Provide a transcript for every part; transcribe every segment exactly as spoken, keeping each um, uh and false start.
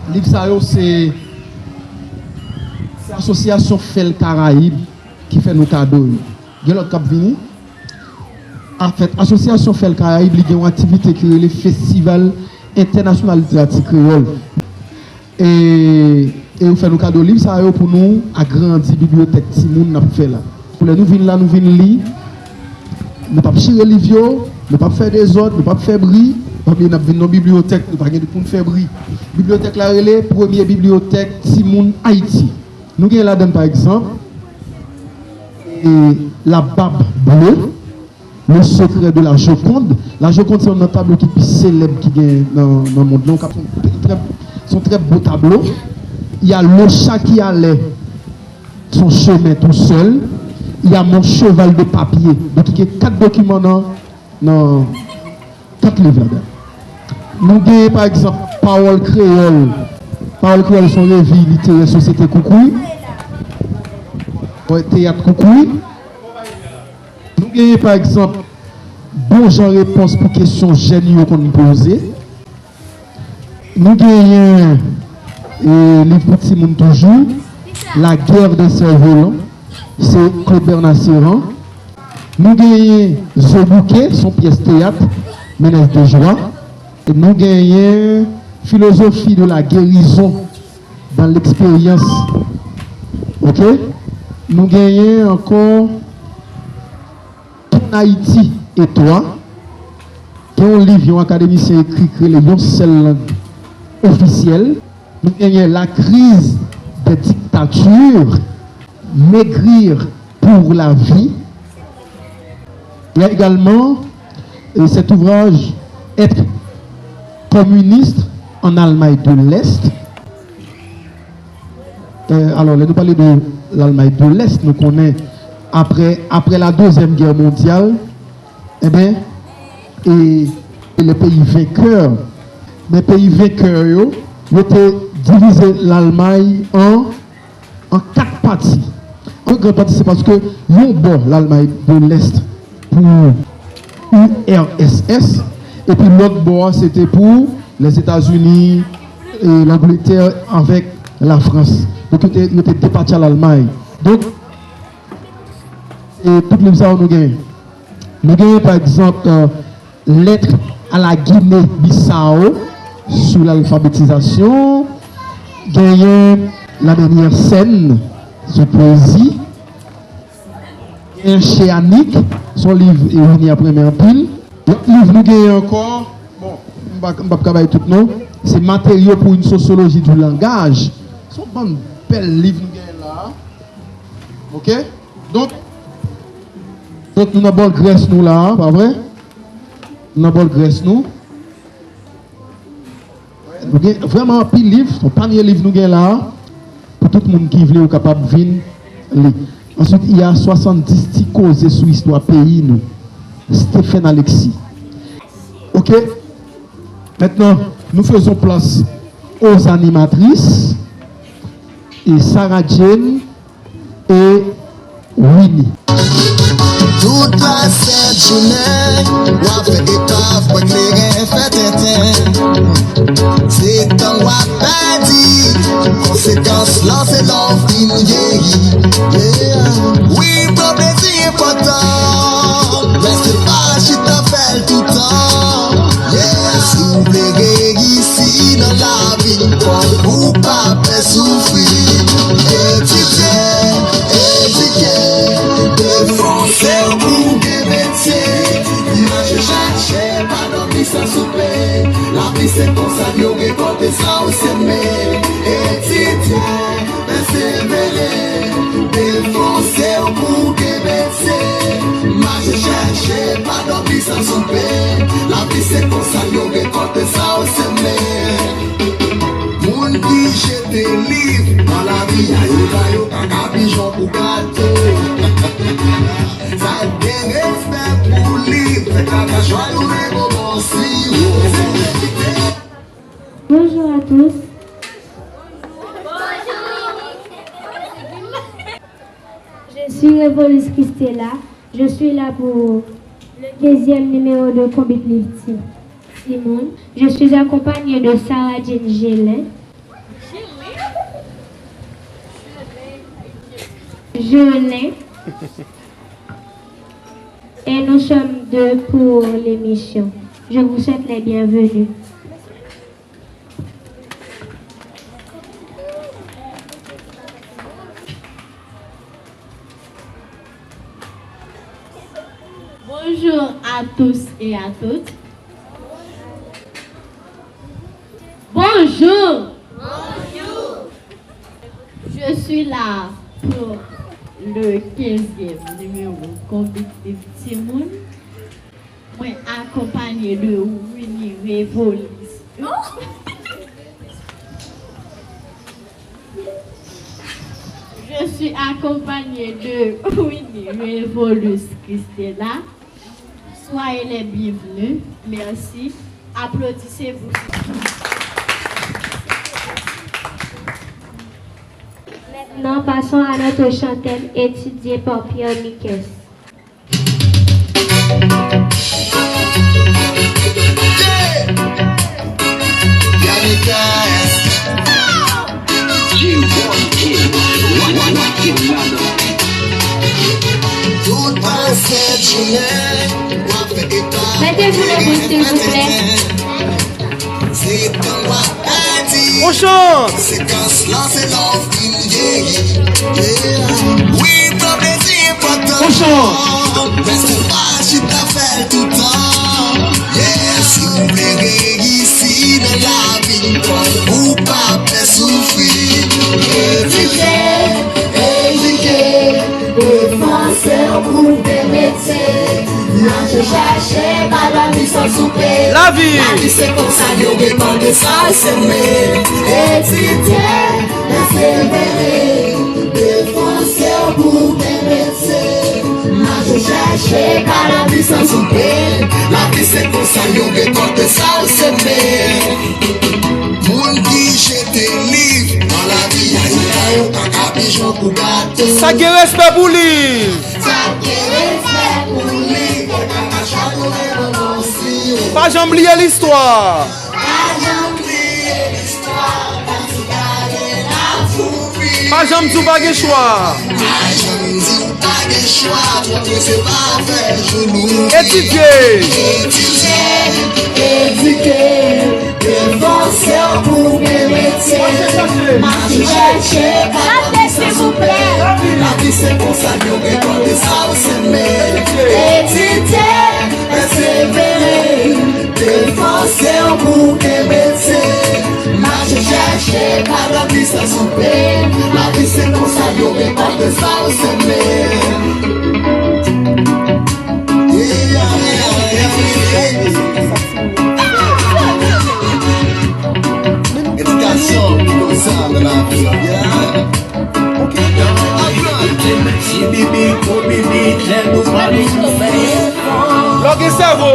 Liv sa yo se, se asosyasyon Fèl Karayib ki fè nou kado yo. Gen lòt k ap vini. Anfèt, asosyasyon Fèl Karayib, li gen yon aktivite ki rele Festival Entènasyonal Literati Kreyòl. E, e yo fè nou kado liv sa yo pou nou agrandi bibliyotèk timoun n ap fè la. Pou lè nou vin la, nou vin li. Nou p ap chire liv yo, nou p ap fè dezòd, nou p ap fè bri. Pa bliye n ap vin nan bibliyotèk, nou pa gen pou n fè bri. Bibliyotèk la rele Premye Bibliyotèk Timoun Ayiti. Nou gen ladan, pa egzanp, e, La Barbe Bleue, Le Secret de la Joconde. La Joconde, se youn nan tablo ki pi selèb ki gen nan, nan mond lan. Se yon trè, se yon trè bo tablo. Il y a Le Chat qui allait son chemin tout seul. Il y a Mon cheval de papier. Donk, gen kat dokiman nan, nan kat liv ladan. Nou genyen, pa egzanp, Pawòl Kreyòl. Pawòl Kreyòl se yon revi literè Sosyete Koukouy. Wè, teyat Koukouy. Nou genyen, pa egzanp, Bon jan repons pou kesyon jèn yo konn poze. Nou genyen, e, liv pou timoun toujou, La guerre des cerfs-volants, se Claude Bernard Serrant. Nou genyen Zo Bouke, se yon pyès teyat, Menez de Joie. E nou genyen Philosophie de la guérison dans l'expérience. Oke? Nou genyen ankò Ton Haïti et toi, gen yon liv yon akademisyen ekri ki rele Yon sèl lang ofisyèl. Nou genyen La crise des dictatures, maigrir pour la vie. Il y a également, euh, cet ouvrage, Être communiste en Allemagne de l'Est. Euh, alò, lè nou pale de Lalmay de Lès, nou konnen apre, apre la Dezyèm Gè Mondyal, enben, e, e le peyi venkè, men peyi venkè yo, yo te divize Lalmay an, an kat pati. An gran pati, se paske yon bò Lalmay de Lès pou U R S S, epi lòt bò a, se te pou Lèzetazini, e, Langletè avèk Lafrans. Donk, yo te, yo te depatcha Lalmay. Donk, e, tout liv sa yo nou genyen. Nou genyen, pa egzanp, e, Lettre à la Guinée-Bissau sur l'alphabétisation. Genyen La Dernière Scène, se pwezi. Gen Chez Annick, se yon liv, e, Winnie ap renmen anpil. Lòt liv nou genyen ankò, bon, m pa, m p ap ka bay tout non, se Matériaux pour une sociologie du langage. Se yon bann bèl liv nou genyen la a. Oke? Donk, donk nou nan bòl grès nou la a, pa vre? Nou nan bòl grès nou. Nou gen vrèman anpil liv, se yon panye liv nou gen la a, pou tout moun ki vle yo kapab vin li. Answit, il y a soixante-dix ti koze sou istwa peyi nou. Stephen Alexis. Oke? Maintenant, nous faisons place aux animatrices. E Sarah Jane, e Winnie. Tout la sent jounen, w ap fè etap, pran kleren, fè tenten. Se tan w ap pèdi, konsekans lan se lè w fin vyeyi. Yeah. Wi, pran plezi enpòtan, men se pa chita fè l toutan. Yeah. Si w vle reyisi nan lavi, fòk ou pa pè soufri. Etidye, edike, defanse w pou gen metye. Mache chache, pa dòmi san soupe. Lavi se konsa, yo rekòlte sa w seme. Etidye, pèsevere, defanse w pou gen metye. Mache chache, pa dòmi san soupe. Lavi se konsa, yo rekòlte sa w seme. Moun ki jete liv nan lavi a, yo ba yo kaka pijon pou gato. Sa gen respè pou liv, fè kaka chwa nou nego bon siwo. Bonjour à tous. Je suis Revolus Christella. Je suis là pour le deuxième numéro de Konbit Liv Ti, Timoun. Je suis accompagnée de Sarah Jane Gelin. Jolin. Et nous sommes deux pour l'émission. Je vous souhaite les bienvenus. Bonjour à tous et à toutes. Bonjour. Bonjour. Je suis là pour le quinzième numéro Konbit Liv Timoun. Mwen akonpanye de Winnie Révolution. Je suis accompagnée de Winnie Révolus Christella. Soyez les bienvenus. Merci. Applaudissez-vous. Maintenant, passons à notre chanteur étudié par Pierre Niquez. Mettez-vous debout, s'il vous plaît. On chante. On chante. Edike, edike, defanse pou de metye. Mache chache, pa dòmi san soupe. Lavi. Lavi se konsa, yo rekolte sa w seme. Etidye, pèsevere, defanse pou de metye. Mache chache, pa dòmi san soupe. Lavi se konsa, yo rekolte sa w seme. Moun ki jete liv nan lavi a, yo pa ka pijon pou gato. Sa gen respè pou liv. Sa gen respè pou liv, yo pa ka chatounen nan mòsi. Pa janm bliye listwa. Pa janm bliye listwa, pa ti gade la foumi. Pa janm di w pa gen chwa. Pa janm di w pa gen chwa, montre se pa fè jounou. Etidye. Etidye, edike, defanse w pou de metye. Mache chache, pa dòmi san soupe. Lavi se konsa, yo rekolte sa w seme. Etidye, pèsevere. Defanse w pou kenbe tye. Mache chache, pa dòmi san soupe. Lavi se konsa, yo rekolte sa w seme. Yeah, yeah, yeah, yeah. Edikasyon, konsa, nan lavi, yeah. Lè w gen sèvo.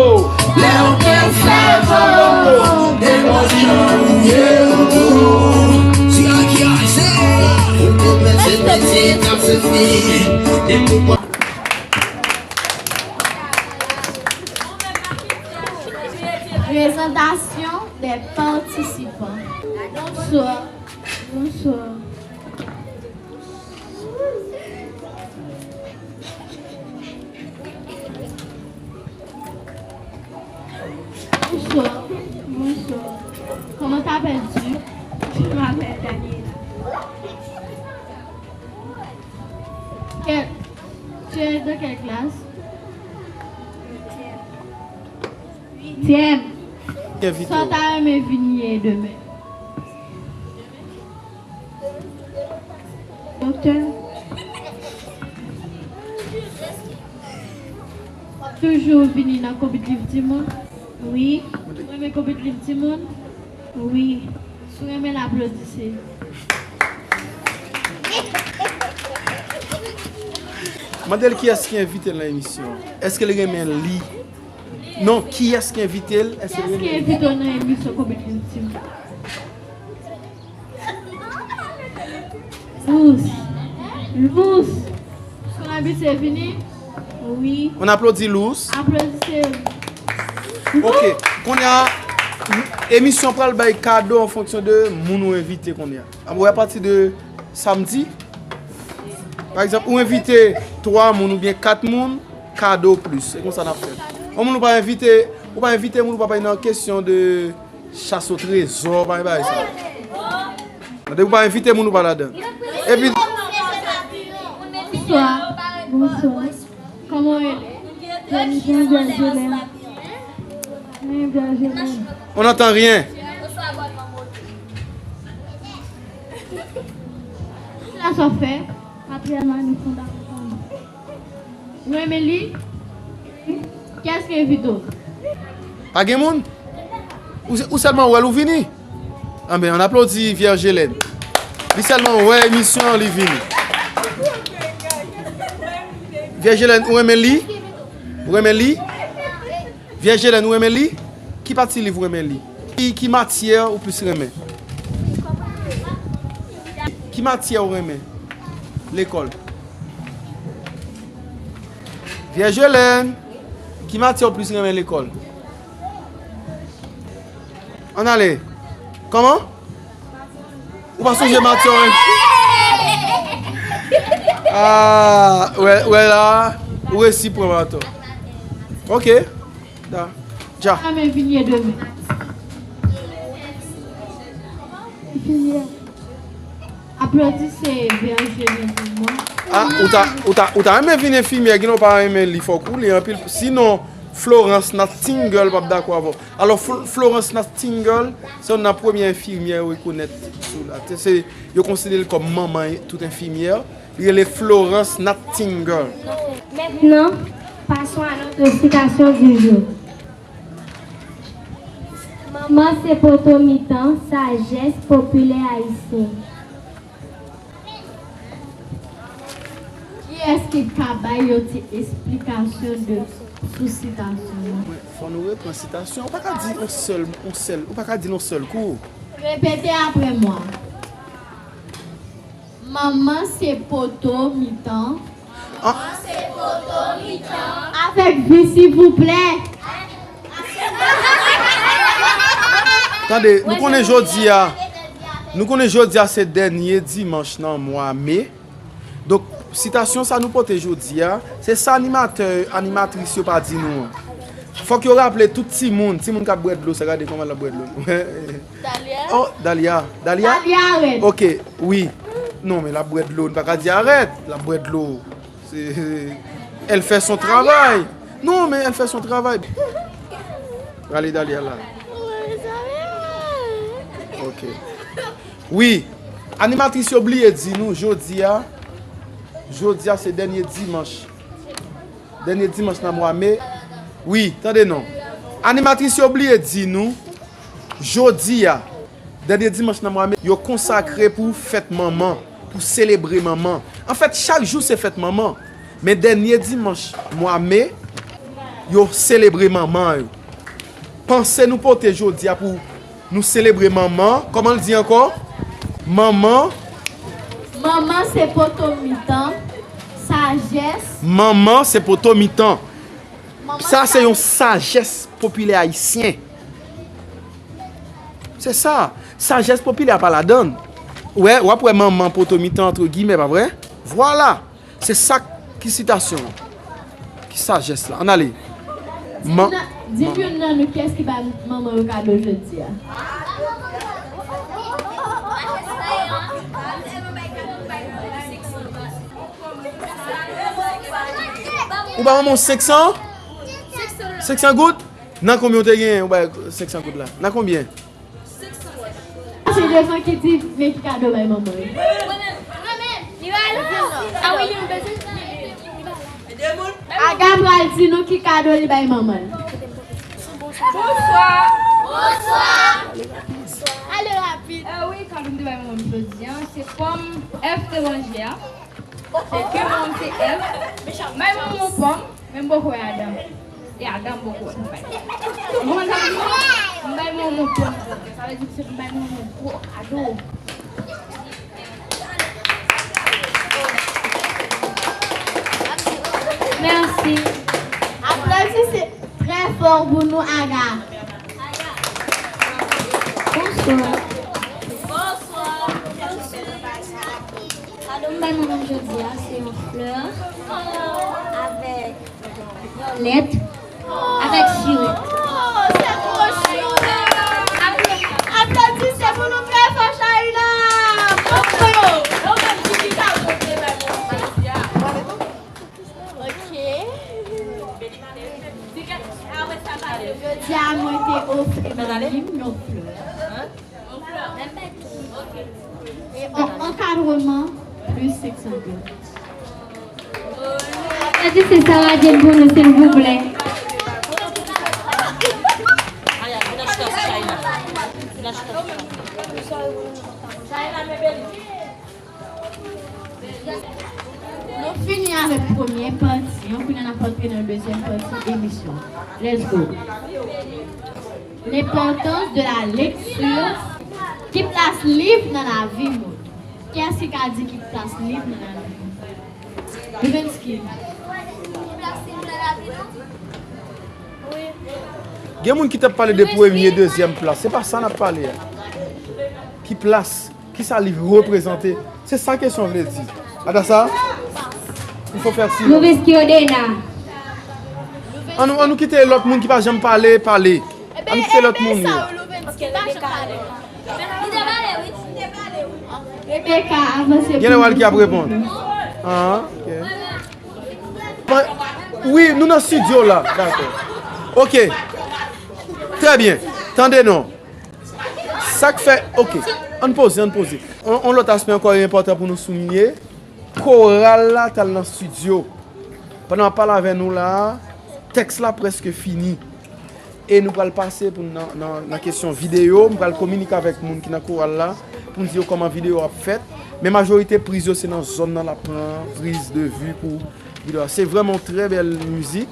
Lè w gen sèvo. Depi w jan ou ye ou. Sila ki ase. Ou te mèt se piti, t ap se fi. Depi w Présentation des participants. Bonsoir. Bonsoir. Bonsoir. Bonsoir. Comment t'appelles-tu? Je m'appelle Daniela. Quelle, tu es de quelle classe? Huitième. Sa w ta renmen vin ye demen? Doktè. W ap toujou vini nan konbit liv timoun? Wi. Ou renmen konbit liv timoun? Wi. Si w renmen l, aplodise. Mande l kiyès ki envite l nan emisyon an. Èske l renmen li? Non, kiyès ki envite l? Èske l renmen li? Kiyès ki envite w nan emisyon konbit liv timoun? Lous. Lous. Ou konn abitye vini? Wi. On aplodi Lous. Aplodise. Ok. Kounye a, emisyon pral bay kado an fonksyon de moun ou envite kounye a. Apre, apati de samdi, Pa egzanp, ou envite twa moun oubyen kat moun, kado plis. Se konsa n ap fè. Yon moun ou pa envite, ou pa envite moun, ou pa bay nan kesyon de chas o trezò, pa bay sa. Depi ou pa envite moun, ou pa ladan. Epi, Bonswa. Bonswa. Kòman w rele? Jennifer Vyajelèn. Men Vyajelèn. On n'entend rien. Kisa w fè? Patriyal Mami Fonda. Ou renmen li? Kiyès ki envite w? Pa gen moun? Ou, ou sèlman wè l ou vini? Anben, ann aplodi Vyèj Elèn. Li sèlman wè emisyon an, li vini. Vyèj Elèn, ou renmen li? Ou renmen li? Vyèj Elèn, ou renmen li? Ki pati liv ou renmen li? Ki, ki matyè ou plis renmen? Ki matyè ou renmen? Lekòl. Vyèj Elèn, ki matyè ou plis renmen lekòl? Ann ale. Kòman? Ou pa sonje matyè w renmen? Ah, wè, wè la, ou resi pran matyè. Ok. Da. Dja. Sa men vini demen. Aplodi se Vyèj Elèn pou mwen. Ah, ou ta, ou ta, ou ta renmen vin enfimyè, gen ou pa renmen li, fòk ou li anpil. Sinon, Florence Nightingale p ap dakò avè w. Alò, Fl- Florence Nightingale, se youn nan premye enfimyè yo rekonèt sou latè. Se, yo konsidere l kòm manman tout enfimyè. Li rele Florence Nightingale. Maintenant, passons à notre citation du jour. Manman se poto mitan sajès popilè ayisyen. Kiyès ki ka bay yon ti esplikasyon de sou sitasyon an? Fò nou repran sitasyon. Ou pa ka di yon sèl, yon sèl, ou pa ka di l yon sèl kou. Repete apre mwen. Manman se poto mitan. Ah, Avèk vi silvouplè. tande, nou konnen jodi a, nou konnen jodi a se dènye dimanch nan mwa me. Donk, sitasyon sa nou pote jodi a, se sa animatè, animatris yo pa di nou an. Fòk yo raple tout timoun, timoun k ap bwè dlo, sa gade kòman l ap bwè dlo. Oh, Dalia, Dalia? Dalia arèt. Ok, wi. Non, men l ap bwè dlo, n pa ka di arèt, l ap bwè dlo. Se, elle fait son travail. Non, men elle fait son travail. Rale Dalia la. Ok. Wi, animatris yo bliye di nou, jodi a, jodi a se dènye dimanch. Dènye dimanch nan mwa me. Wi, tande non. Animatris yo bliye di nou, jodi a, dènye dimanch nan mwa me, yo konsakre pou fèt manman, pou selebre manman. Anfèt, chak jou se fèt manman. Men dènye dimanch mwa me, yo selebre manman yo. Panse nou pote jodi a pou nou selebre manman. Kòman l di ankò? Manman. Manman se poto mitan sajès. Manman se poto mitan. Sa se yon sajès popilè ayisyen. Se sa. Sajès popilè a pa ladan l. Ou wè, w ap wè manman poto mitan antre gimè, pa vre? Vwala. Se sa ki sitasyon an. Ki sajès la. Ann ale. Man, Di m youn nan nou kiyès ki bay manman yo kado jodi a. Ou ba manman w senk san? Senk san goud? Nan konbyen w te gen ou bay senk san goud la? Nan konbyen? Se devan ki di men ki kado bay manman yo. Aga pral di nou ki kado li bay manman l. Bonswa. Ale rapid. Euh, wi, kado m te bay manman m jodi a, se pòm, èf te ranje a. Se ke manman m se èf. M bay manman m pòm, men m poko wè Adan. E Adan m poko wè pou m bay. Ou konprann sa m di? M bay manman m pòm jodi a. Sa vle di m bay manman m gwo kado. Mèsi. Aplodi se trè fò pou nou, Aga. Bonswa. Kado m ba nou jodi a, se yon flè avèk yon lèt avèk siwo. Oh, c'est trop chou. Aplodisman pou nou trè fò, Shaïna. Bravo. Ok. Jodi a, mwen te ofri manmi m yon flè. E yon ankadreman plis senk san dola. Aplodisman Sarah Jane pou nou, silvouplè. Nou fini avèk premye pati an, kounye a n ap antre nan dezyèm pati emisyon. Let's go. L'importance de la lecture. Ki plas liv nan lavi moun? Kiyès ki ka di ki plas liv nan lavi moun? Louvensky. Gen moun ki t ap pale de premye, dezyèm plas. Se pa sa n ap pale a. Ki plas? Kisa liv reprezante? Se sa kesyon vle di. Ata sa? Il faut faire silence. Louvensky Odena. Ann nou, ann nou kite lòt moun ki pa janm pale, pale. Ann nou kite lòt moun yo. Rebecca, avanse. Gen lè w al ki ap reponn. Ah, ok. Wi, nou nan estidyo la. Dakò. Ok. Trè byen. Tande non. Sa k fè, ok, ann poze, ann poze. On, on lòt aspè ankò enpòtan pou nou soulinye, koral la t al nan estidyo. Pandan m ap pale avè nou la a, tèks la prèske fini. E nou pral pase pou n nan, nan, nan kesyon videyo. M pral kominike avèk moun ki nan koral la pou m di yo kòman videyo ap fèt. Men majorite priz yo se nan zòn nan l ap pran priz de vi pou Se vrèman yon trè bèl mizik.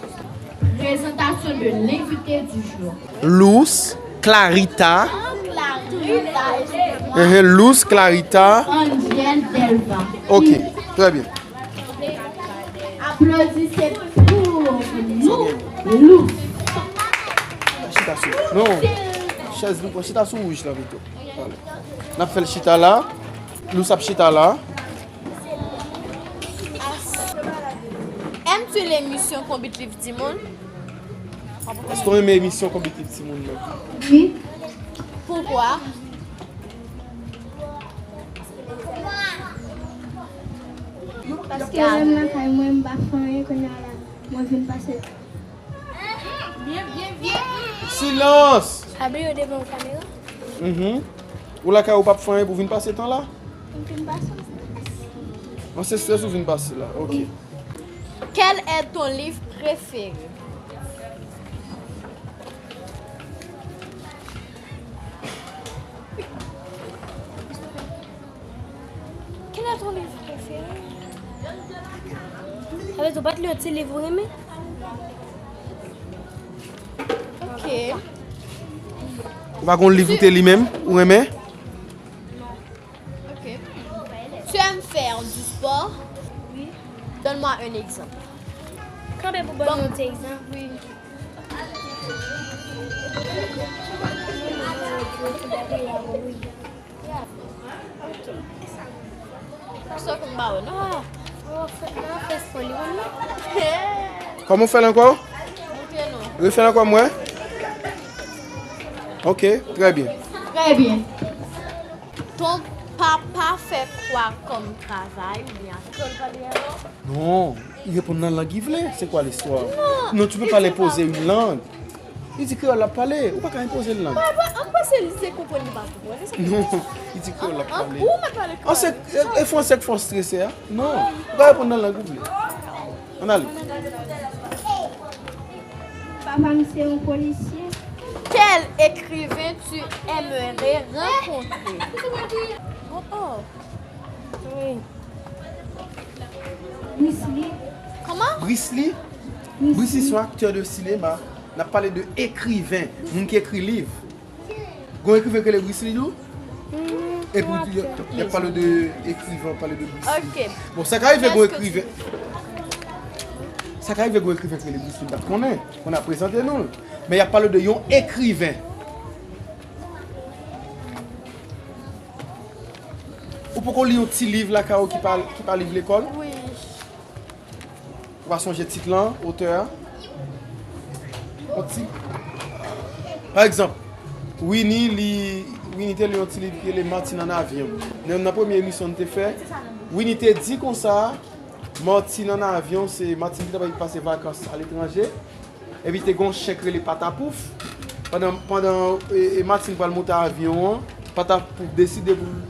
Présentation de l'invité du jour. Lous Clarita. Clarita, excusez-moi. Enhen, Lous Clarita. Angel Delva. Ok, trè byen. Applaudissez pour nous, Lous. Chita sou. Non. Chèz nou pran. Chita sou wouj la pito. Vwala. N ap fè l chita la. Lous ap chita la. Aimes-tu l'émission Konbit Liv Timoun? Èske w renmen emisyon Konbit Liv Timoun nan? Wi. Poukwa? Paske lè m lakay mwen, m pa fè anyen, kounye a la, mwen vin pase. Silans! Abri yo devan yon kamera. Mhm. Ou lakay ou p ap fè anyen pou vin pase tan la? M vin pase yon strès. An se strès ou vin pase la, ok. Quel est ton livre préféré? Quel est ton livre préféré? Sa vle di ou pa t li yon ti liv ou renmen? Ok. Ou pa gon liv ou te li menm, ou renmen? Ok. Tu aimes faire du sport? Oui. Donne-moi un exemple. Kanpe pou ban nou ti egzanp. Oui. Sa konn ba ou, non? Ah, mwen fè, mwen fè spò, li konn non. Kòman w fè l ankò? Montre nou. Refè l ankò, m wè. Ok, trè byen. Trè byen. Ton papa fè kwa kòm travay oubyen ak kreyòl pale a? Non, li reponn nan lang li vle. C'est quoi l'histoire? Non, tu peux pas l'imposer une langue. Li di kreyòl l ap pale, ou pa ka enpoze l lang. Mwen, mwen, mwen panse li se konprann li pa konprann. Non, li di kreyòl l ap pale. Ou mèt pale kreyòl. An se, e, e fransè k fè w strese a? Non, ou ka reponn nan lang ou vle. Ann ale. Papa m se yon polisye. Quel écrivain tu aimerais rencontrer? Oh, oh. Wi. Bruce Lee. Kòman? Bruce Lee? Bruce Lee se yon aktè de sinema. N ap pale de ekriven, moun ki ekri liv. Gon ekriven ki rele Bruce Lee tou? Epi y ap pale de ekriven, pale de Bruce Lee. Bon, sa ka rive gon ekriven. Sa ka rive gon ekriven ki rele Bruce Lee, m pa t konnen. Kounye a prezante nou l. Men y ap pale de yon ekriven. Ou poko li yon ti liv lakay ou ki pa, ki pa liv lekòl? Wi. Ou pa sonje tit lan, otè a? Yon ti. Pa egzanp, Winnie li, Winnie te li yon ti liv ki rele Martine en avion. Nan, nan premye emisyon n te fè, Winnie te di konsa, Martine en avion, se Martine ki t ap pase vakans aletranje. Epi te gen yon chen k rele Patapouf. Pandan, pandan e, e Martine pral monte avyon an, Patapouf deside pou,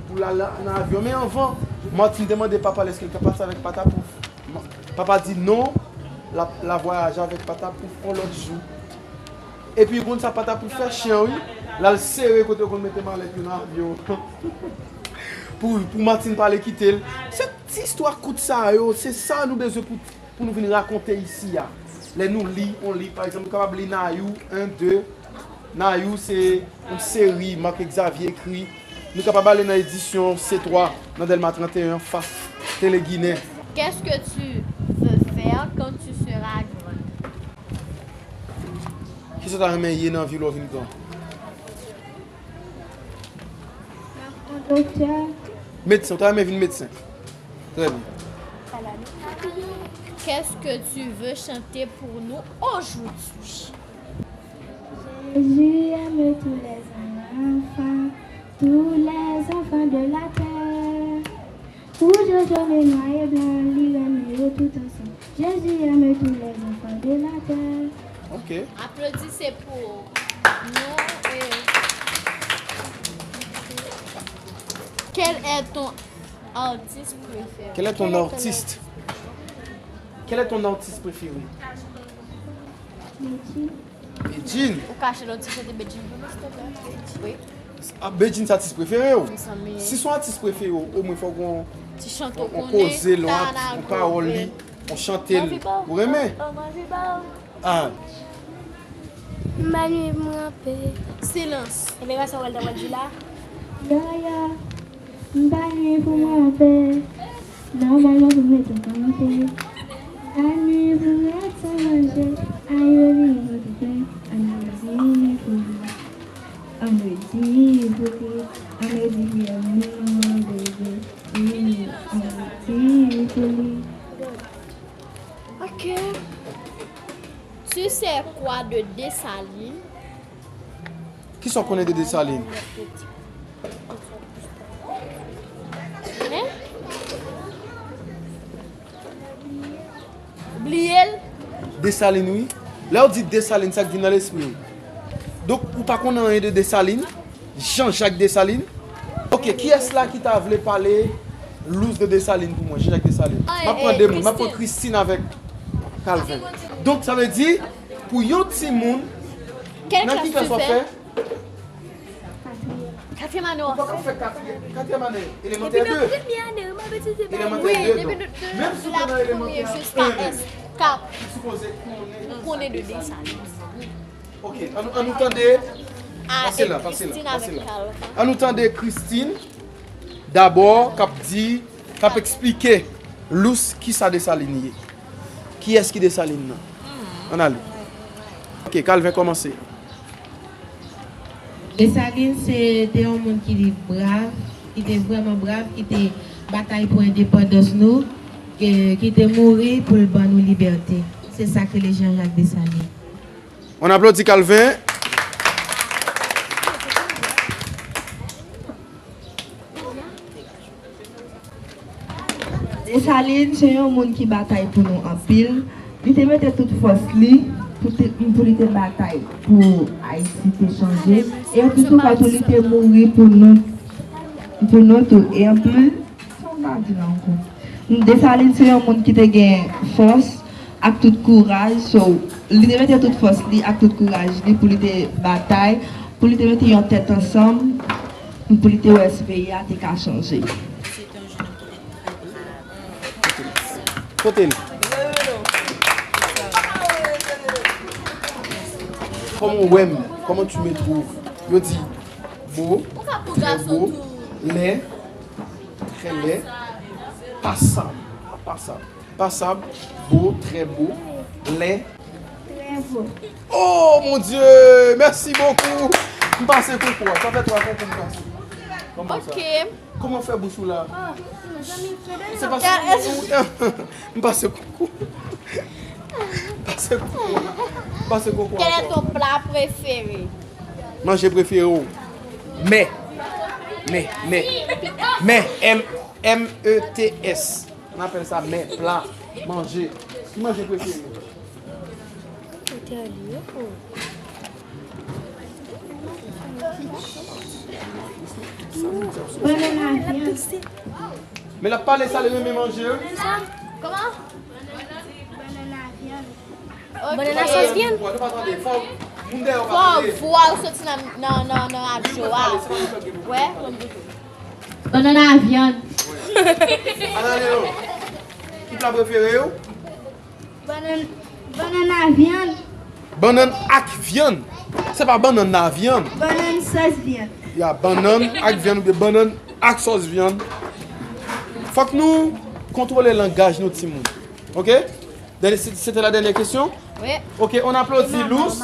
pou l al nan avyon. Men anvan, Martine te mande papa l èske l ka pase avèk Patapouf. Ma- Papa di non, l ap, l ap vwayaje avèk Patapouf yon lòt jou. Epi ou konn sa Patapouf fè chen an, wi. L al sere kote yo konn mete malèt yo nan avyon an. Pou, pou Martine pa ale kite l. Se ti istwa kout sa yo, se sa nou bezwen pou pou nou vin rakonte isi a. Lè nou li yon liv, pa egzanp, nou kapab li Nayou en, de. Nayou se yon seri Marc Exavier ekri. Nou kapab ale nan edisyon C twa, nan Dèlma trannteyen, fas Tele Ginen. Qu'est-ce que tu veux faire quand tu seras grande? Kisa w ta renmen ye nan vi w lè w vin gran? Doktè. Medsen, w ta renmen vin medsen? Trè byen. Qu'est-ce que tu veux chanter pour nous aujourd'hui? Jésus aime tous les enfants, tous les enfants de la terre. Rouge, jaune, noir et blanc, li renmen yo tout ansanm. Jésus aime tous les enfants de la terre. Ok. Applaudissez pour nous et quel est ton artiste préféré? Quel est ton artiste? Quel est ton artiste préféré? Medjine. Ou ka achte yon ti chante Bedjine pou nou, silvouplè? Wi. Ah, Bedjine se atis prefere w? Mezanmi. Si se yon atis prefere w, omwen fòk yon, yon koze l, yon pawòl li, yon chante l. Ou renmen? Ah. M pa nwi pou mwen anpil. Silans. Ebyen, pa sa w pral ta pral di la? Yaya. M pa nwi pou mwen anpè. Nòmalman pou m ret an kanpe. Pa nwi pou m ret san manje. Ayo li pote plen. Ann redi pou li. Ann redi pou li. Ann redi pou li. Ann redi pou li. Ok. Tu sais quoi de Dessalines? Kisa w konnen de Desalin? Hein? Bliye l? Desalin, wi. Lè w di Desalin, sa k vin nan lespri w? Donk, ou pa konnen anyen de Desalin? Jean-Jacques Dessalines? Ok, kiyès la ki ta vle pale loose de Desalin pou mwen, Jean-Jacques Dessalines? M ap pran de moun, m ap pran Christine avèk Calvin. Donk, sa vle di, pou yon timoun, nan ki klas w ap fè? Katriyèm ane w ap fè. Ou pa ka fè katriyèm, katriyèm ane, elemantè de. Depi nan premye ane, wi, m ap etidye ba yo. Elemantè de, non. Menm si w te nan elemantè en, ou sipoze konnen de Desalin. Ok, ann nou, ann nou tande. Pase la, pase la, pase la. Ann nou tande Christine, dabò, k ap di, k ap eksplike loose kisa Desalin ye. Kiyès ki Desalin nan? Ann ale. Ok, Calvin kòmanse. Desalin se te yon moun ki te brav, ki te vrèman brav, ki te batay pou endepandans nou, ki, ki te mouri pou l ban nou libète. Se sa k rele Jean-Jacques Dessalines. On aplodi Calvin. Desalin se yon moun ki batay pou nou anpil. Li te mete tout fòs li pou te, pou li te batay pou Ayiti te chanje. E anplis tou, li te mouri pou nou, pou nou tou. E anpil, sa m pa di la ankò. Desalin se yon moun ki te gen fòs ak tout kouraj. So, li te mete tout fòs li ak tout kouraj li pou li te batay, pou li te mete yon tèt ansanm, pou li te wè si peyi a te ka chanje. Kote l? Kòman w wè m? Comment tu me trouves? Yo di bo, très beau, laid, très laid, pasab, pasab, pasab, beau, très beau, laid. Très beau. Oh mon Dieu, merci beaucoup. M pase konkou a. Sa fè twa konkou m pase. Kòman sa? Ok. Kòman w fè bouch ou la? Se paske m pase koko. M pase koko. M pase koko. Quel est ton plat préféré? Manje prefere w? Mè. Mè, mè. Mè, M, M E T S. N apèl sa mè, pla, manje. Ki manje prefere w? Bannann a vyann. Men l ap pale sa, li renmen manje, wi. Kòman? Bannann a vyann. Bannann a sòs vyann. Fò, fò vwa w soti nan, nan, nan, nan radyo a. Wè, mwen goute. Bannann a vyann. Ann ale non. Ki pla prefere w? Bannann, bannann a vyann. Bannann ak vyann. Se pa bannann nan vyann. Bannann sòs vyann. Ya, bannann ak vyann oubyen bannann ak sòs vyann. Fòk nou kontwole langaj nou, timoun. Oke? Dènye, se, se te la dènyè kesyon? Wi. Oke, on aplodi Lous.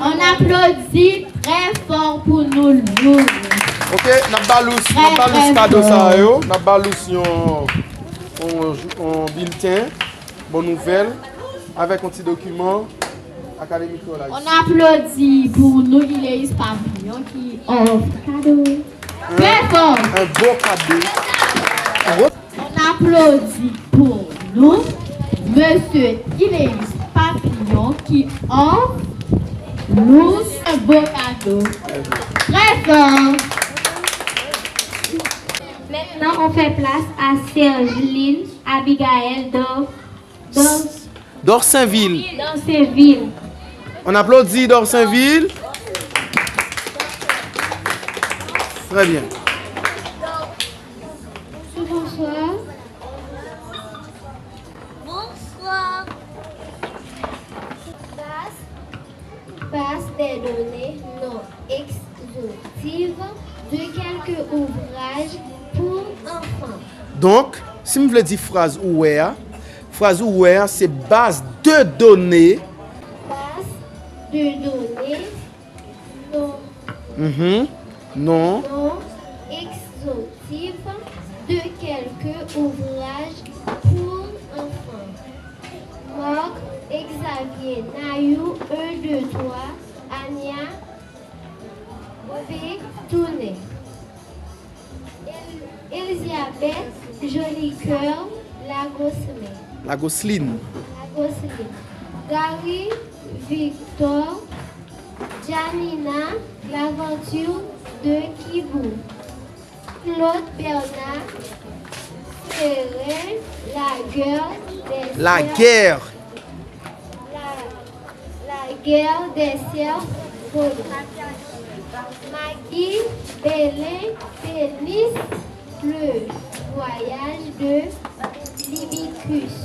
On applaudit très fort pour nous, Lous. Oke, n ap ba Lous, n ap ba Lous kado sa yo. N ap ba Lous yon, yon, yon bilten, bon nouvèl, avèk yon ti dokiman Akademi Kreyòl Ayisyen. On applaudit pour nous, Ileus Papillon, qui offre cadeau. Très fort. Un beau cadeau. On applaudit pour nous, Monsieur Ileus Papillon, qui offre nous un beau cadeau. Très fort. Maintenant, on fait place à Sergeline Abigail Dor, Dor, Dorsainville. Dorsainville. On applaudit Dorsainville. Très bien. Bonjour, bonsoir. Bonsoir. Base, base des données non exhaustive de quelques ouvrages pour enfants. Donk, si m vle di fraz ou wè a, fraz ou wè a se baz de done. Base de données non, Mhm. Non. Non exhaustive de quelques ouvrages pour enfants. Marc, Xavier, Nayou, un, deux, trois, Ania, Pétounet. El-, Elisabeth, Joli Cœur, Lagosselin. Lagosselin. Lagosselin. Gary, Victor, Janina, L'aventure de Kibou. Claude Bernard, Serin, La guerre des La sœurs. Guerre. La, la guerre des sœurs Volants. Maggie, Belin, Pénis, Le voyage de Libicus.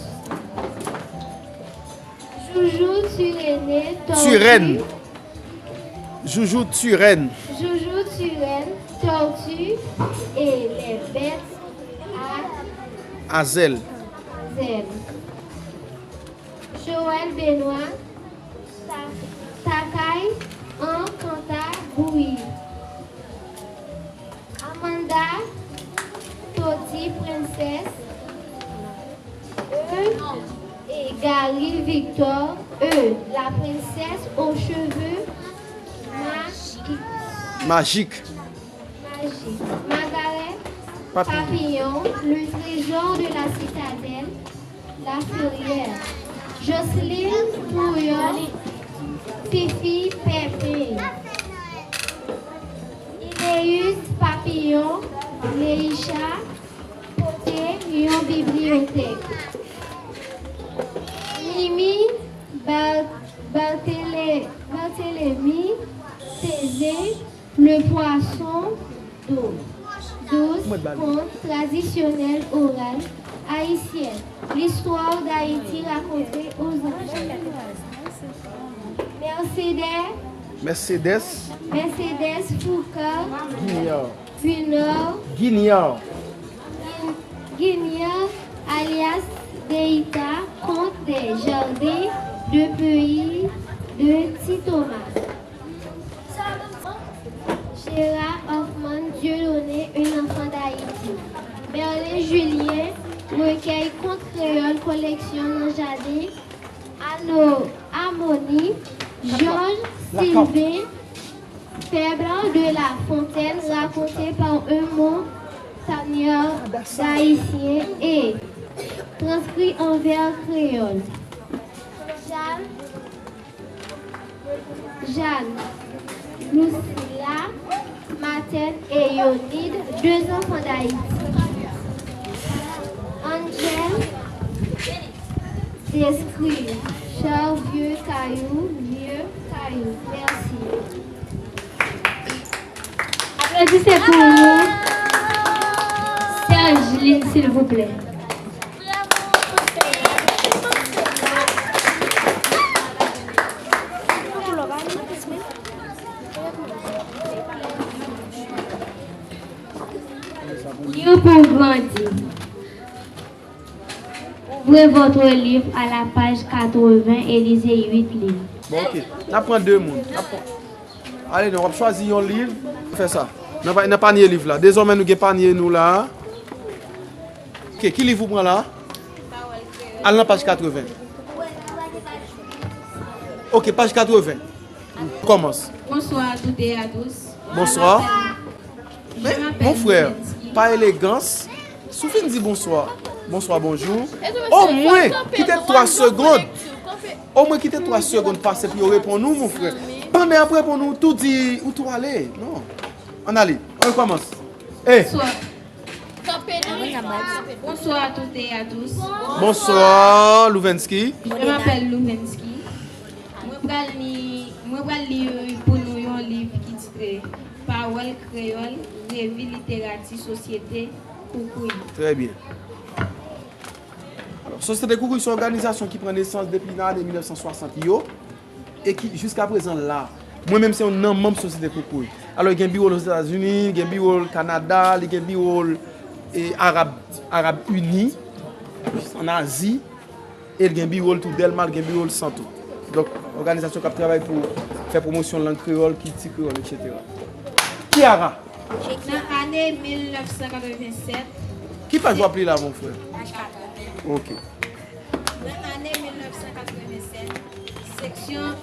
Joujou, Turenne, Tortue. Turenne. Joujou, Turenne. Joujou, Turenne, Tortue et les bêtes à À zèl. Zèl. Joël Benoît, Ta-, Takay an kanta bouyi. Amanda, Toti, Prensès, E, et Gary Victor, E, la princesse aux cheveux magiques. Majik. Magique. Margaret, Papillon. Papillon, le trésor de la citadelle, La Ferrière. Jocelyne Pouyon, Fifi Pèpen. Iléus Papillon, Leisha, pote yon bibliyotèk. Mimi, Bar-, Bartélé-, Barthélemy, Tézé, Le poisson d'eau douce, conte traditionnel oral haïtien, l'histoire d'Haïti racontée aux enfants. Mercedes, Mercedes. Mercedes Foucault, Guignard. Guinor. Guignard. Guin-, Guignard, alias Deïta, conte des jardins de pays de Ti Thomas. Vera Hoffman Dieudonné, Un enfant d'Haïti. Merlin Julien, Rekèy kont kreyòl, koleksyon Nan jaden. Ano Amoni, Georges Sylvain Fabre de La Fontaine, raconté par un montagnard d'Haïtien et transcrit en vers créole. Jeanne, Jeanne, Lucila, Matèn e Yonid, deux enfants d'Haïti. Angel, Descrire, cher vieux caillou, vieux caillou. Merci. Aplodisez pour nous. Serge Lynn, s'il vous plaît. Lire pour grandir. Ouvrez votre livre à la page quatre-vingts et lisez huit lignes. Bon, ok. N ap pran de moun. N ap pran... Ale non, w ap chwazi yon liv. Fè sa. Nan pa-, nan panye liv la. Dezòmè, nou gen panye nou la. Ok, ki liv ou pran la? Al nan paj katreven. Ok, paj katreven. Kòmanse. Bonsoir à toutes et à tous. Bonswa. Men, mon frè, pa elegans, si w fin di bonswa, bonswa, bonjou, omwen kite twa segond. Omwen kite twa segond pase pou yo reponn ou, mon frè. Pandan y ap reponn ou, tou di, ou tou ale. Non. Ann ale. Ann rekòmanse. E. Bonsoir. Bonsoir à toutes et à tous. Bonswa, Louvensky. Je m'appelle Louvensky. Mwen pral li, mwen pral li pou nou yon liv ki titre Pawòl Kreyòl, Revi Literati Sosyete Koukouy. Trè byen. Alò, Sosyete Koukouy se yon òganizasyon ki pran nesans depi nan ane mil nèf san swasant yo e ki, jiska prezan, la. Mwen menm, se youn nan manm Sosyete Koukouy. Alò, li gen biwo l Ozetazini, li gen biwo l Kanada, li gen biwo l, e, Arab, Arab Ini, ann Azi, e l gen biwo l tou Dèlma, l gen biwo l Santo. Donk, òganizasyon k ap travay pou fè pwomosyon lang kreyòl, kilti kreyòl, etsetera. Kiara. Nan ane mil nèf san katreven sèt. Ki paj w ap li la, mon frè? Paj katreven. Ok. Nan ane mil nèf san katreven sèt, seksyon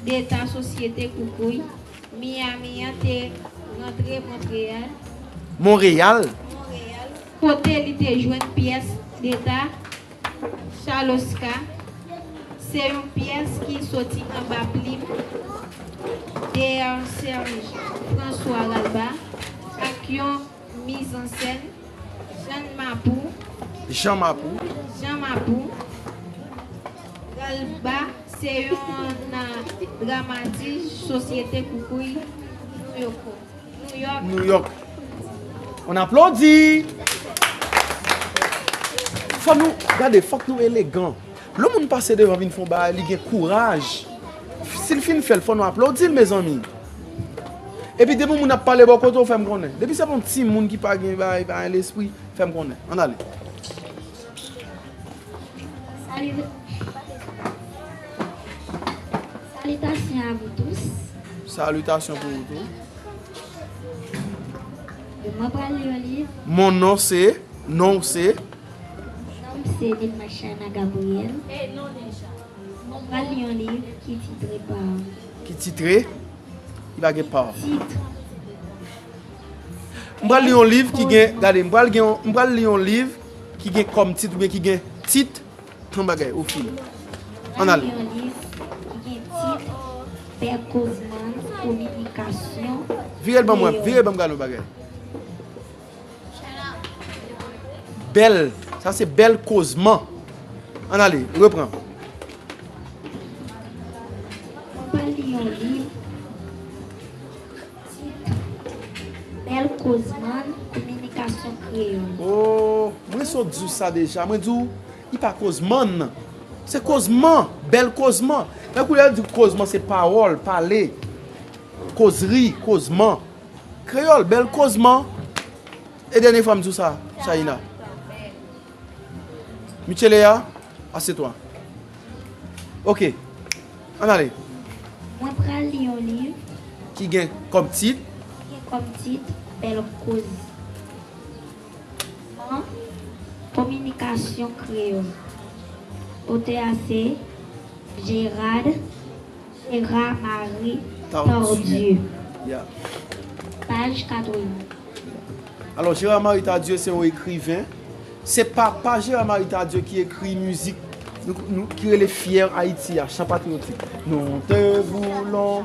deta Sosyete Koukouy Miami an te rantre Montreyal. Monreyal? Monreyal, kote li te jwenn pyès deta Chaloska, se yon pyès ki soti anba plim D R Serge François Ralba ak yon mizansèn Jan Mapou. Jan Mapou. Jan Mapou. Ralba se yon dramatij Sosyete Koukouy Nouyòk. Nouyòk. On aplodi. Fò nou, gade, fòk nou elegan. Lè yon moun pase devan vin fè yon bagay, li gen kouraj. Si l fin fè l, fò nou aplodi l, mezanmi. Epi depi yon moun ap pale bò kote w, fè m konnen. Depi se pa yon timoun ki pa gen bagay, pa gen lespri, fè m konnen. Ann ale. Salut. Salutations à vous tous. Salutations pour vous tous. Mwen pral li yon liv. Mon nom c'est, non w se? Non m se Dilma Shana Gabriel. Mwen pral li yon liv ki titre pa. Ki titre? Li pa gen pa. Tit. M pral li yon liv ki gen, gade, m pral gen yon, m pral li yon liv ki gen kòm tit oubyen ki gen tit, tan bagay, ou fin. Ann ale. Yon liv ki gen tit Bèl Kozman, Kominikasyon. Vire l ban mwen, vire l ban m gade yon bagay. Bèl, sa se Bèl Kozman. Ann ale, repran. Mwen pral li yon liv. Tit, Bèl Kozman, Kominikasyon Kreyòl. Oh, mwen sot di w sa deja. Mwen di w, li pa kozmann. Se kozman, bèl kozman. Men koulè yo di kozman se pawòl, pale. Kozri, kozman. Kreyòl, bèl kozman. E dènye fwa m di w sa, Chayina. Micheleya, assieds-toi. Ok. Ann ale. Mwen pral li yon liv. Ki gen kòm tit. Ki gen Kòm tit, Bèl koz. Nan kominikasyon kreyòl. Otè a se Gérard, Gérard Marie Tardieu. Tardieu. Yeah. Paj katreven. Alò, Gérard Marie Tardieu se yon ekriven. Se papa Gérard Marie Tardieu ki ekri mizik nou, nou, ki rele Fyè Ayiti a, chan patriyotik. Nous te voulons,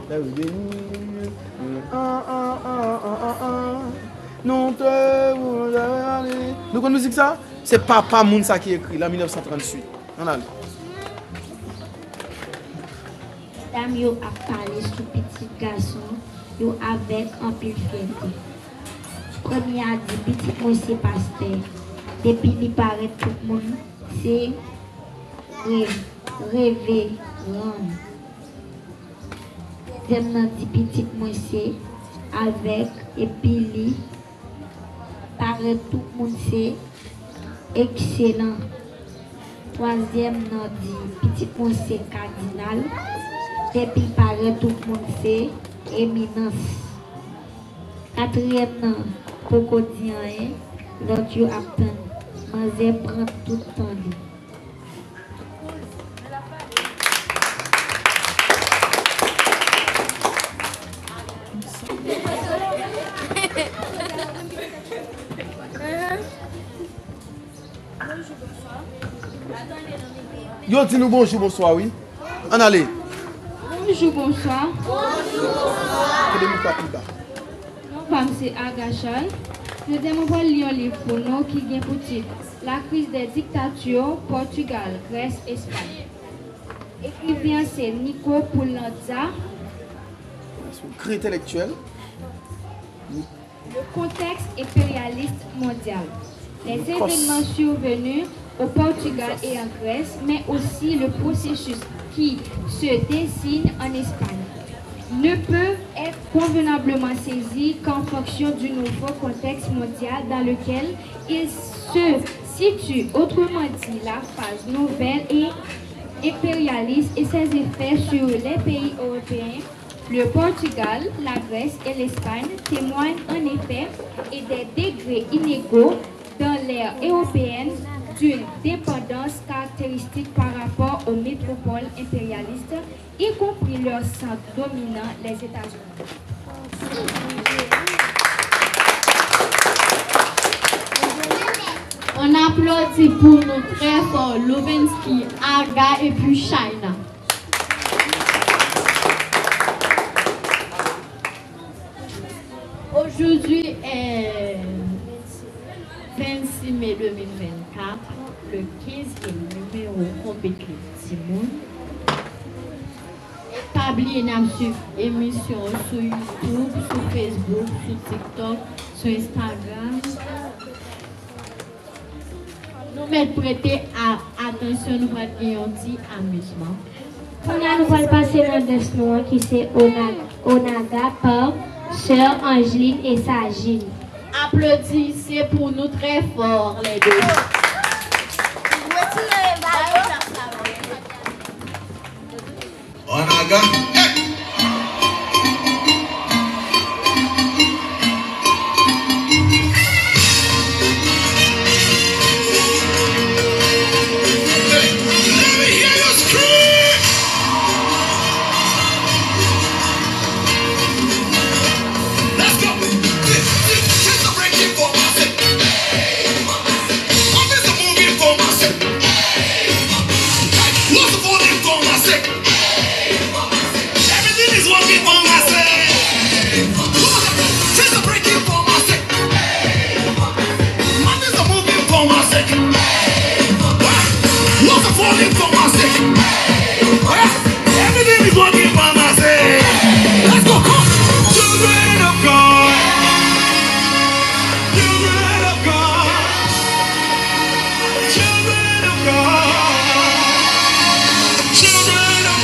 nou te voulons. Nou konn mizik sa? Se papa moun sa ki ekri l an mil nèf san tranntuit. Ann ale. Medam yo ap pale sou pitit gason yo avèk anpil fyète. Premye a di, "Pitit mwen se pastè. Depi li parèt, tout moun se re-, reveran." Dezyèm nan di, "Pitit mwen se avèk, epi li parèt, tout moun se ekselan." Twazyèm nan di, "Pitit mwen se kadinal. Depi l parèt, tout moun se eminans." Katriyèm nan poko di anyen, lòt yo ap tann. Manzè pran tout tan li. Yo di nou bonjou, bonswa, wi. Ann ale. Bonjou, bonswa. Kenbe mikwo a pi ba. Non pa m se Aga Charles. Jodi a mwen pral li yon liv pou nou ki gen pou tit La crise des dictatures, Portugal, Grèce, Espagne. Ekriven an se Nico Poulanza. Se yon gran entèlektyèl. Le contexte impérialiste mondial. Les événements survenus au Portugal et en Grèce, mais aussi le processus qui se dessine en Espagne, ne peuvent être convenablement saisis qu'en fonction du nouveau contexte mondial dans lequel ils se situent. Autrement dit, la phase nouvelle et impérialiste et ses effets sur les pays européens, le Portugal, la Grèce et l'Espagne témoignent en effet, et des degrés inégaux dans l'ère européenne, d'une dépendance caractéristique par rapport aux métropoles impérialistes, y compris leur centre dominant, les États-Unis. On applaudit pour nous très fort Louvensky, Aga et puis China. Aujourd'hui est vingt-six mai deux mille vingt-quatre, le quinzième numéro Konbit Liv Timoun. E pa bliye n ap swiv emisyon an sou YouTube, sou Facebook, sou TikTok, sou Instagram. Nou mèt prete a-, atansyon, nou pral gen yon ti amizman. Kounye a nou pral pase nan dans nou an ki se Ona-, Onaga pa Sè Angeline e Sajin. Applaudissez pour nous très fort, les deux. Onaga. Let me hear you scream. Let's go. This, this, this is a breaking for myself. This is a moving for myself. What's the volume for myself? Everything is working for my sake. Things are breaking for my sake. Mountains are moving for my sake. Walls are falling for my sake. Everything is working for my sake. Let's go, come. Children of God. Children of God. Children of God. Children of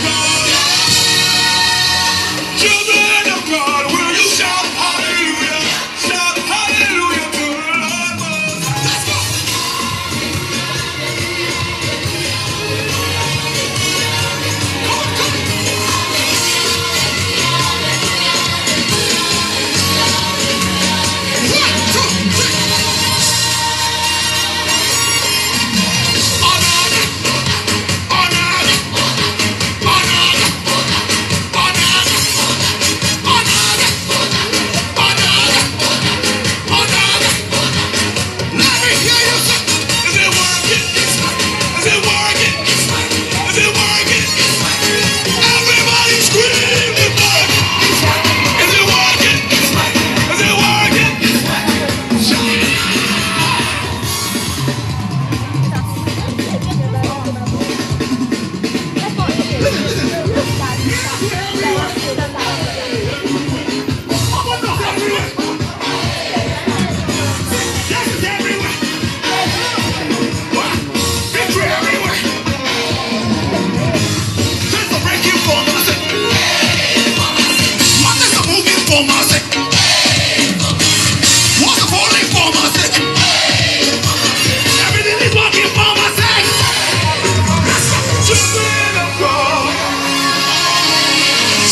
Everything is working for my sake. Children of God.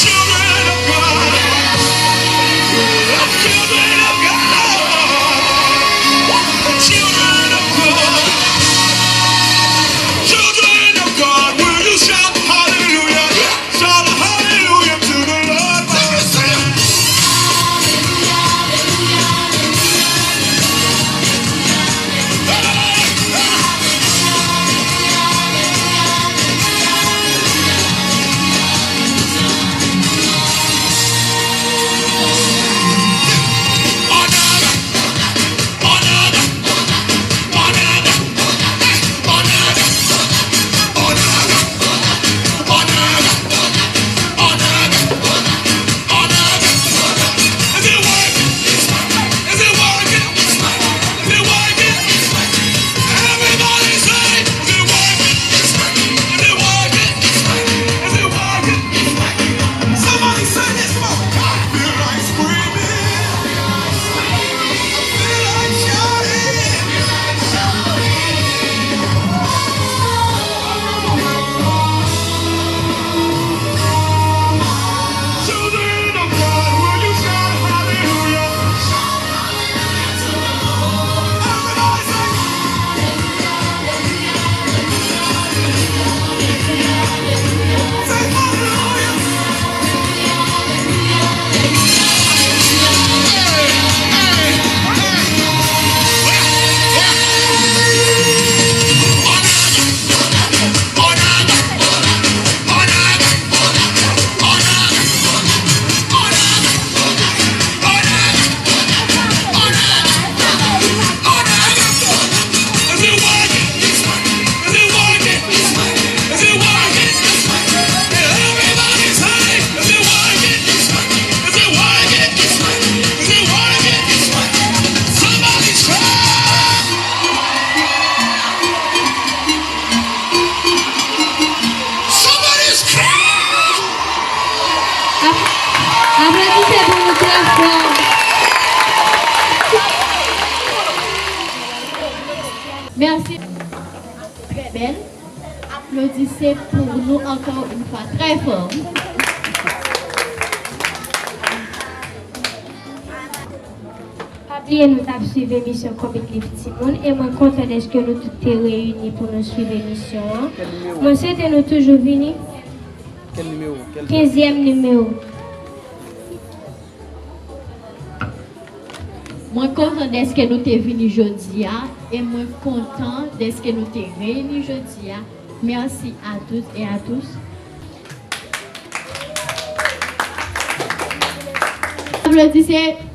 Children of God. Children of God. Children of God. Children of God. Will you shout hallelujah? Shout hallelujah to the Lord. Let me see you. Somebody say this, come on. I feel like screaming. I feel like shouting. Children of God, will you shout hallelujah? Everybody say, Somebody scream! Ap-, aplodisman pou nou trè fò. Mèsi. Trè bèl. Aplodisman pou nou ankò yon fwa trè fò. Pa bliye nou t ap swiv emisyon Konbit Liv Timoun e mwen kontan dèske nou tout te reyini pou nou swiv emisyon an. Mwen swete nou toujou vini. Kenzyèm nimewo. Mwen kontan dèske nou te vini jodi a e mwen kontan dèske nou te reyini jodi a. Merci à toutes et à tous. Aplodisman.